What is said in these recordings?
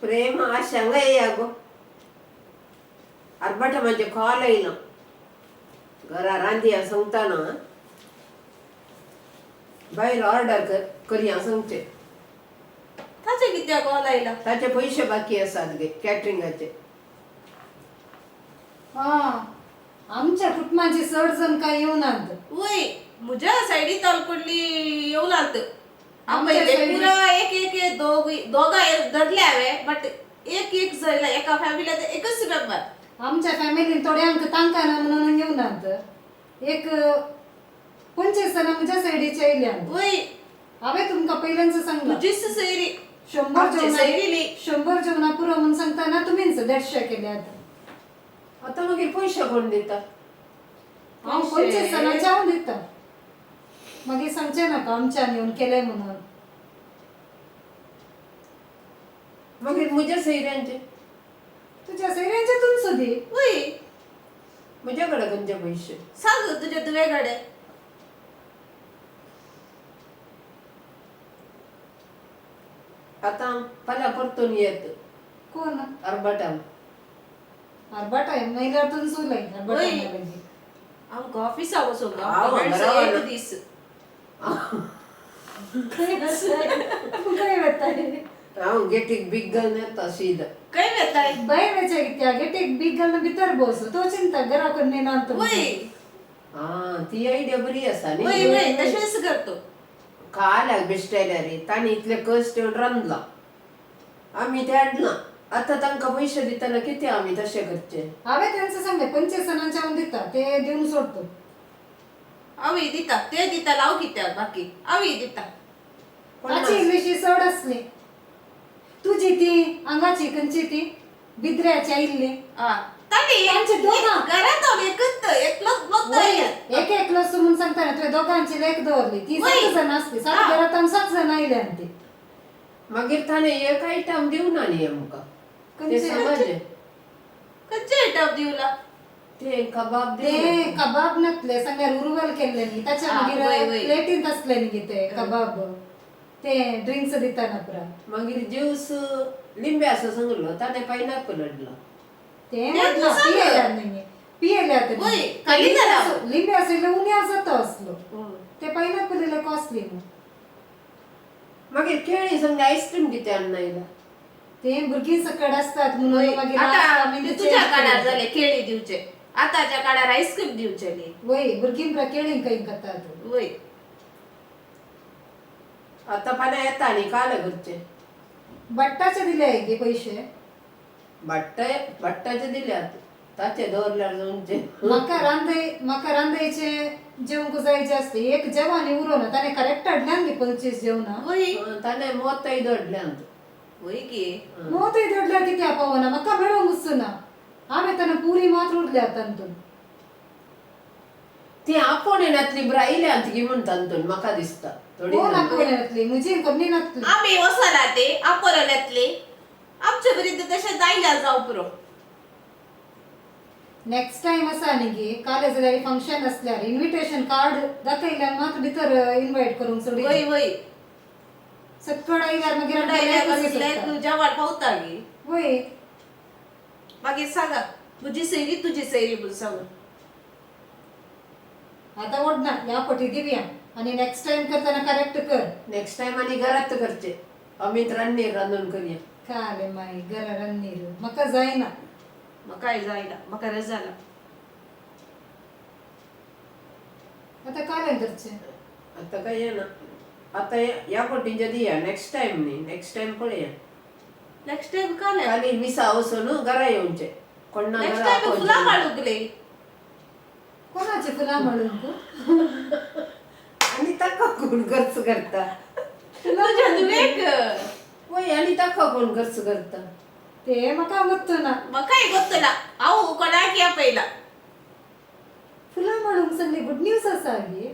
प्रेम आशांगा येया गो. आरबाटा म्हाजे कॉल येयलो, घरा रांदया सांगता ना, भायर ऑर्डर करया सांगचे. ताचे कित्याक कॉल आयला? ताचे पयशे बाकी आसात गे कॅटरिंगाचे. हा, आमच्या कुटुंबाचे चड जण काय येवनात. वय, म्हज्या सायडी तालकुडली येवनात. आमच्या पयले सायडी- पुरा एक एक दोग दोगां धरले हांवें, बट एक एक जायला, एका फॅमिलीत एकच मेंबर. आमच्या फॅमिलीन थोड्यांक तांकां ना म्हणून येवनात. एक 25 जाणां म्हज्या सायडीचे येयल्यात. वय. हांवें तुमकां पयल्यांच सांगलां. तुजीच सैरी. 100 आमची जेवणा सैरीली. 100 जेवणा पुरो म्हणून सांगतना तुमीच 150 केल्यात. आतां मागीर पयशे कोण दिता? हांव पयशे? 25 जाणांचे हांव दिता, मागीर सांगचें नाका आमच्यान येवन केलें म्हणून. मागीर म्हज्या सैऱ्यांचे? तुज्या सैऱ्यांचे तुमचो दी. वय. म्हज्या कडेन खंयचे पयशे? सांग तुज्या तुवे कडेन. आतां फाल्यां परतून येत. कोण? आरबाटा. आरबाटा येयल्यार तुमचो उलय. वय. आरबाटा. आमकां ऑफिसा वचूंक हांव आमकां घरा मेळचो एक वना. दीस. खंय वेताय? हांव गेटीक बीग घालून येता सीदा. खंय वेताय? भायर वचें कित्याक? गेटीक बीग घालून भितर बस, तो चिंता घरा कोण ना. वय. आं, ती आयडिया बरी आसा वय. न्ही. वय, तशेंच करतो. काल्याक बेश्टे रे, तांणी इतले कश्ट येवन रांदलां, आमी ते हाडलां, आतां तांकां पयशे दितना कितें आमी तशें करचें? हांवें तेंचं सांगलें, 25 जाणांचे हांव दिता, ते दिवन सोडतो. हांवूय दिता, ते दिता हांव कित्याक बाकी, हांवूय दिता. ताची इल्लीशी चड आसली तुजी ती हांगाची खंयची ती बिद्र्याची आयिल्ली. आ, तांणी तांचे दोगां. घरांत हांव एकच, एकलोच लोक. एक एकलो म्हणून सांगता ना, तुवें दोगांची लेख दवरली ती. वय. 7 जाणां आसली, 7 हा. घरांत आमी 7 जाणां आयल्यान ती. मागीर ताणें एक आयटम दिवना न्ही आमकां ते. खंयचे? समज. खंयचे आयटम दिवला? ते कबाब ते दिवना. कबाब नासले, सांगल्यार उरुवल केल्ले न्ही ताच्या. हा, वय, मागीर वय. प्लेटींत आसले न्ही ते कबाब, ते ड्रिंक्स दितना पुरा. मागीर ज्यूस लिंबे आसा सांगलो, ताणें पायनॅपल हाडलो. ते ते म्हटलं तूं सांग. पियेल्यात न्ही, पियेल्यात. वय, खाली जाला. लिंबे आशिल्ले उण्यार जाता असलो, ते पायनॅपल इल्ले कॉस्टली न्हू. मागीर केळी सांगले, आयस्क्रीम कितें हाडना आयला? ते भुरगीं सकड असतात म्हणून मागीर आता last आमी ते ते तुझ्या change काळार केलें. जाले केळी दिवचे, आताच्या काळार आईस्क्रीम दिवचे न्ही. वय, भुरगीं पुरा केळीं खंय करतात. वय. आतां फाल्यां येता न्ही, काल करचें? बट्टाचे दिले गे पयशे? बाट्टे बाट्टाचे दिल्यात, ताचे दवरल्यार जावचे. म्हाका रांदयचे जेवंक जाय जास्त, एक जेवण उरो ना. ताणें करेक्ट हाडल्यान गे 25 जेवणां. वय. ताणें मोतय दडल्यांत. वय की. मोतय दडल्यार कित्याक पावना? म्हाका मेळोंक ना, हांवें ताणें पुरी मात्र उरल्या तातूंत. ती आपोवणे येनातली बरं आयल्यांत गी म्हण तातूंत म्हाका दिसता थोडी. कोण आपोवणे येतली? म्हजी कोणी नातली. आमी वचना ते आपोरल्यातली, आमचे बरी तशें जायना जावं पुरो. नेक्स्ट टायम आसा न्ही गे, काल जाल्यार फंक्शन आसल्यार इन्विटेशन कार्ड दाखयल्यार मात्र भितर इन्वायट करूंक सोडी. वय वय. सक्कड आयल्यार मागीर आमकां लेकूच सोडटा. जेवण पावता गी. वय. मागीर सांगा म्हजी सैरी तुजी सैरी म्हणून सांगून. आता ओडना ह्या पटी दिवया आणि नेक्स्ट टाइम करताना करेक्ट कर. नेक्स्ट टायम आनी घरात करचे, अमित रान्नीर रांदून करया. काले माई घरा रन्नीर म्हाका जायना. म्हाकाय जायना, म्हाका रज जाला. आता कालें करचें? आतां काय येना, आतां ह्या पटींच्या दिया, नेक्स्ट टायम न्ही, नेक्स्ट टायम पळया. नेक्स्ट टायम काल. खाली मिसा वचून घरा येवचें कोण्णा नेक्स्ट घरा टायम आपोवचें फुलां ना. माळूंक. कोणाची फुलां म्हणून? आनी ताका कोण खर्च करता? तुज्या धुवेक. वय, आनी ताका कोण खर्च करता? ते म्हाका गोत्तू ना. म्हाकाय गोत्तला, हांव कोणाक आपयला. फुलां म्हणूंक सगळी गुड न्यूज आसा गे.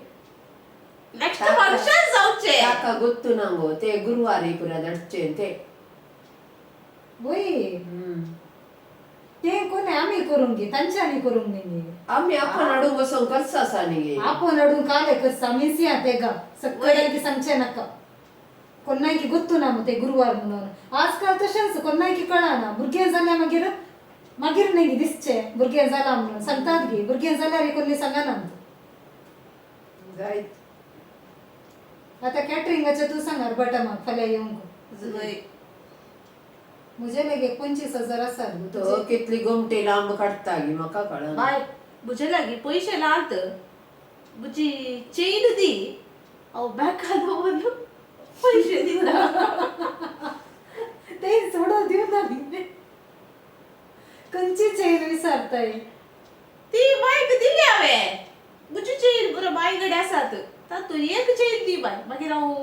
नेक्स्ट फंक्शन जावचे. ताका गोत्तू ना गो, ते गुरुवारी पुरा धाडचे ते. वय. ते कोण आमी करूंक गे, तांच्यांनी करूंक न्ही गे. आमी आपण हाडूंक वचोंक खर्च आसा न्ही गे. आपोवन हाडून काले करता मिसया तेगा सगळ्यांकी सांगचें नाका. कोणाकी गोत्तू ना ते गुरुवार म्हणून. आजकाल तशेंच कोणाकी कळना. भुरगें जाल्यार मागीर मागीर न्ही दिसचे भुरगें जाला म्हणून सांगतात गी. भुरगें जाल्यार कोणी सांगना. जायत. आता कॅटरिंगाचे तूं सांग आरबाटा म्हाका फाल्यां येवंक. वय. म्हजे लागी 25,000 आसात गो तो तुजे. कितली गोमटी लांब काडटा गी म्हाका कळना. बाय म्हजे लागीं पयशे नात, म्हजी चेन दी, हांव बँकान दवरलो पयशे दिता. ते सोडो दिवना न्ही. खंयची चेन विचारताय? ती बायक दिली हांवें. म्हजी चेन बरो बाय कडेन आसात, तातूंत एक चेन दी बाय, मागीर हांव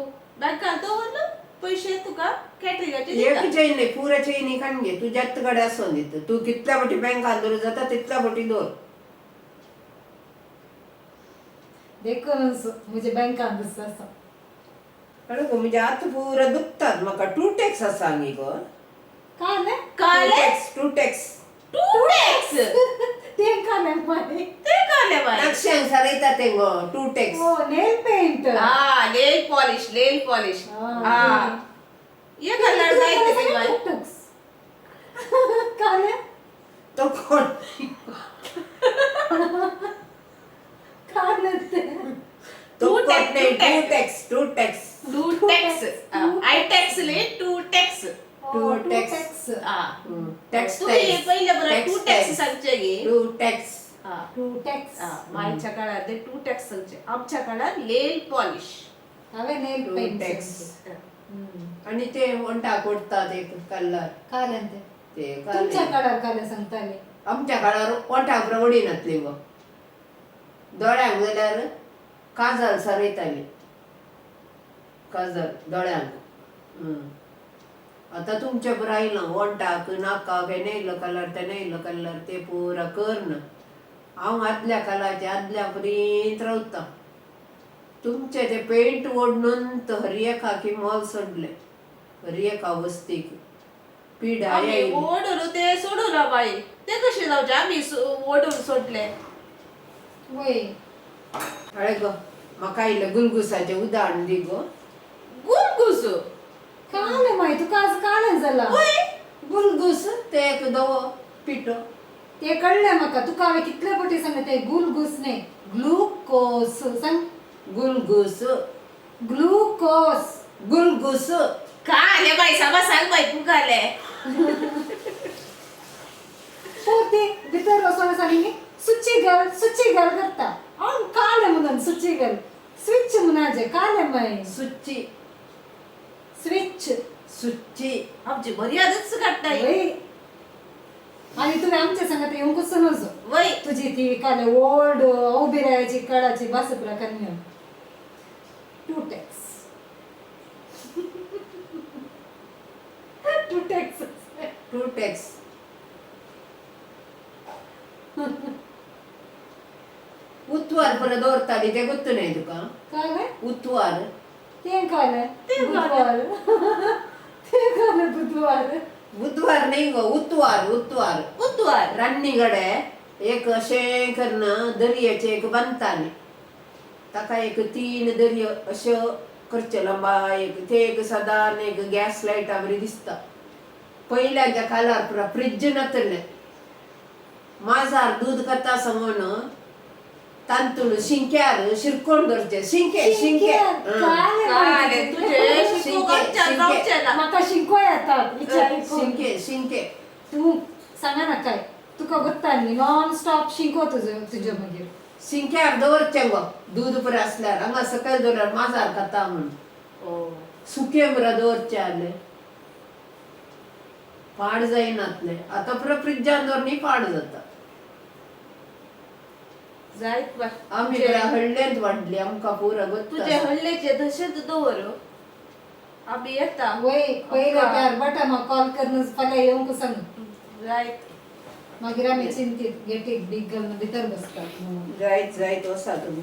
बँकान दवरलो पयशे तुका कॅटरिंगाचे एक दिता. चैन नाही, पुरा चैनी काण घे. तुज्याच कडे आसून दिता. तूं कितल्या फावटी बँकान दवर जाता तितल्या फावटी दवर. देखून म्हजे बँकान दिसता आसा. अरे गो म्हणजे आतां पुरा दुखतात म्हाका. टू टॅक्स आसा न्ही गो. काले? काले? टू टॅक्स. टू टॅक्स. ते काले माय? ते काले बाय? नक्षांक सारयता ते गो टू टॅक्स. ओ नेल पेंट. हा, नेल पॉलिश, नेल पॉलिश. हा, हे कलर जायते ते बाय. काले? तो कोण? काले ते? तो Two कोण tax, नाही. Two two tax. Tax, two tax. Two tax. I tax ले टू टॅक्स. Two to tax. Tax. हा, टॅक्स. तुम्ही पहिले बरं टू टॅक्स सांगचे गे. टू टॅक्स. हा. टू टॅक्स. हा, मायच्या काळार ते टू टॅक्स सांगचे, आमच्या काळार नेल पॉलिश. हांवें नेल टू पेंट. टॅक्स. आणि ते वंटाक ओडटात एक कलर. काले ते? ते तुमच्या काले. काळार काले सांगताले? आमच्या काळार ओंठाक ओडिनातली गो. दोळ्यांक जाल्यार काजल सारयताली, काजल दोळ्यांक. आतां तुमचे बरो आयलां ओंठाक नाकाक हें नेयलो कलर, तें नेयलो कलर, ते पुरा करना. हांव आदल्या कालाचे आदल्या परींत रावता. तुमचे ते पेंट ओडणून हर एकाकी मोल सोडले, हर एका वस्तीक पिडाय आमी आयली. ओडून ते सोडू ना बाई, ते कशे जावचे आमी ओडून सोडले. वय. अळे गो म्हाका इल्लें गुलगुसाचें उदाहरण दी गो. गुलगुस? काले माय तुका आज काले जाला? वय. गुलगुस ते एक दवो पिठो. ते कळ्ळें म्हाका. तुका हांवें कितले फावटी सांगलें, ते गुलगुस न्ही, ग्लुकोज सांग. गुलगुस. ग्लुकोज. गुलगुस. काले बाई, सामा सांग बाई, तू काले? पोती भितर वचोन सांगी सुची घाल, सुची घाल करता. हांव काले म्हणून सुची घाल, स्विच म्हणाचे काले माय? सुची. स्विच. सुची. आमची मर्यादाच काडटाय. वय, आनी तुवें आमच्या सांगात येवंकूच नजो. वय. तुजी ती काले ओल्ड उबी रायाची काळाची भास प्रकार. To tax, to tax. To tax. उत्वार परत दवरताली ते गोत्तु न्हय तुका? काले? उत्वार. तें काले? तें काले? बुधवार. तें काले बुधवार? बुधवार न्ही गो, उत्वार, उत्वार. बुधवार. रान्नी कडेन एक अशें करून दर्याचें एक बांदताली. ताका एक तीन दर्यो अश्यो करच्यो लंबाय एक. ते एक सदान एक गॅस लायटा बरी दिसता. पयल्याच्या काळार पुरा फ्रिज नातलें. माजार दूद खाता सांगून तांतूळ शिंक्यार शिरकोण दवरचें. शिंके, शिंके. काले काले माय? तुजे शिकू शिंके, आमच्या शिंके. जावचे ना. म्हाका शिंको येतात विचार. शिंके, शिंके. तूं सांगा ना काय तुका गोत्ता न्ही, नॉन स्टॉप शिंको तुजो तुज्यो मागीर. शिंक्यार दवरचें गो दूद पुरा आसल्यार. हांगा सकयल दवरल्यार माजार खाता म्हूण. सुकें पुरा दवरचें आहलें, पाड जायनातलें. आतां पुरा फ्रिजान दवर न्ही, पाड जाता. जायत बाय. आमी पुरा हळ्ळेंत वाडली, आमकां पुरा तुजे गोत्ता. हल्लेचे तशेंच दवर, आमी येता. वय, पयले त्या आरबाटा म्हाका कॉल करून फाल्यां येवंक सांग. जायत. मागीर आमी चिंतीत गेटीक बीग घालून भितर बसतात म्हणून. जायत, जायत वसा तुमी.